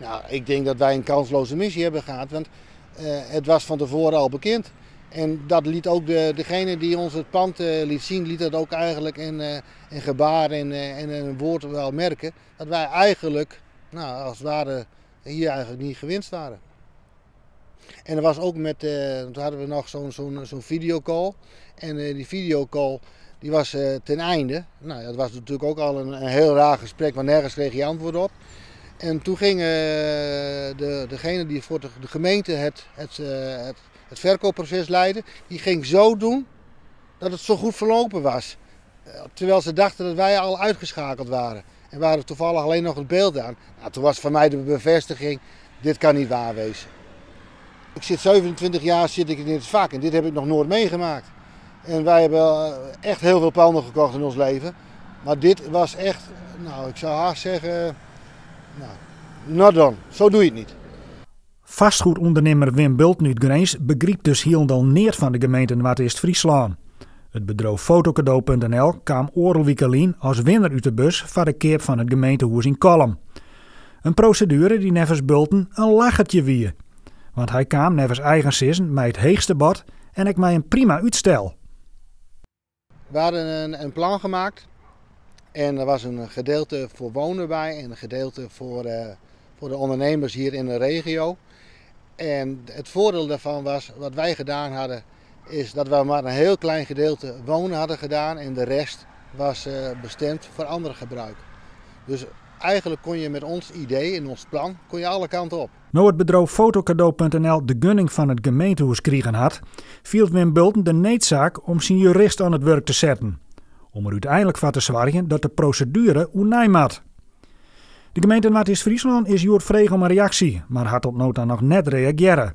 Nou, ik denk dat wij een kansloze missie hebben gehad, want het was van tevoren al bekend. En dat liet ook degene die ons het pand liet zien, liet dat ook eigenlijk in gebaar en in een woord wel merken. Dat wij eigenlijk, nou, als het ware, hier eigenlijk niet gewinst waren. En er was ook met, toen hadden we nog zo'n videocall. En die videocall die was ten einde. Nou, dat was natuurlijk ook al een heel raar gesprek, want nergens kreeg je antwoord op. En toen ging degene die voor de gemeente het verkoopproces leidde, die ging zo doen dat het zo goed verlopen was. Terwijl ze dachten dat wij al uitgeschakeld waren. En we hadden toevallig alleen nog het beeld aan. Nou, toen was voor mij de bevestiging, dit kan niet waar wezen. Ik zit 27 jaar zit ik in het vak en dit heb ik nog nooit meegemaakt. En wij hebben echt heel veel panden gekocht in ons leven. Maar dit was echt, nou, ik zou haast zeggen, nou, not done. Zo doe je het niet. Vastgoedondernemer Wim Bulten uit Grins begrypt dus hielendal neat fan de gemeente Noardeast-Fryslân. It bedriuw fotocadeau.nl kaam oardel wike lyn as winner út de bus foar de keap fan it gemeentehûs yn Kollum. In proseduere dy't neffens Bulten in lachertje wie. Want hy kaam neffens eigen sizzen mei it heechste bod en ek mei in prima útstel. We hadden een plan gemaakt en er was een gedeelte voor wonen bij en een gedeelte voor de ondernemers hier in de regio. En het voordeel daarvan was, wat wij gedaan hadden, is dat we maar een heel klein gedeelte wonen hadden gedaan en de rest was bestemd voor ander gebruik. Dus eigenlijk kon je met ons idee en ons plan kon je alle kanten op. No't it bedriuw fotocadeau.nl de gunning fan it gemeentehûs krigen hat, fielt Wim Bulten de needsaak om syn jurist oan it wurk te setten. Om der úteinlik foar te soargjen dat de proseduere oernij moat. De gemeente Noardeast-Fryslân is hjoed frege om in reaksje, mar hat oant no ta noch net reagearre.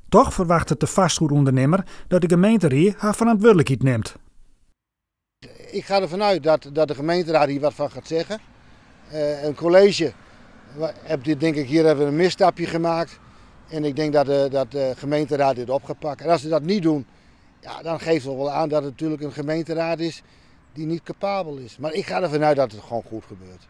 Dochs ferwachtet de vastgoedûndernimmer dat de gemeenterie har ferantwurdlikheid nimt. Ik ga ervan uit dat de gemeenteraad hier wat van gaat zeggen. Een college heb dit, denk ik, hier hebben we een misstapje gemaakt. En ik denk dat de gemeenteraad dit op gaat pakken. En als ze dat niet doen, ja, dan geeft het wel aan dat het natuurlijk een gemeenteraad is die niet capabel is. Maar ik ga ervan uit dat het gewoon goed gebeurt.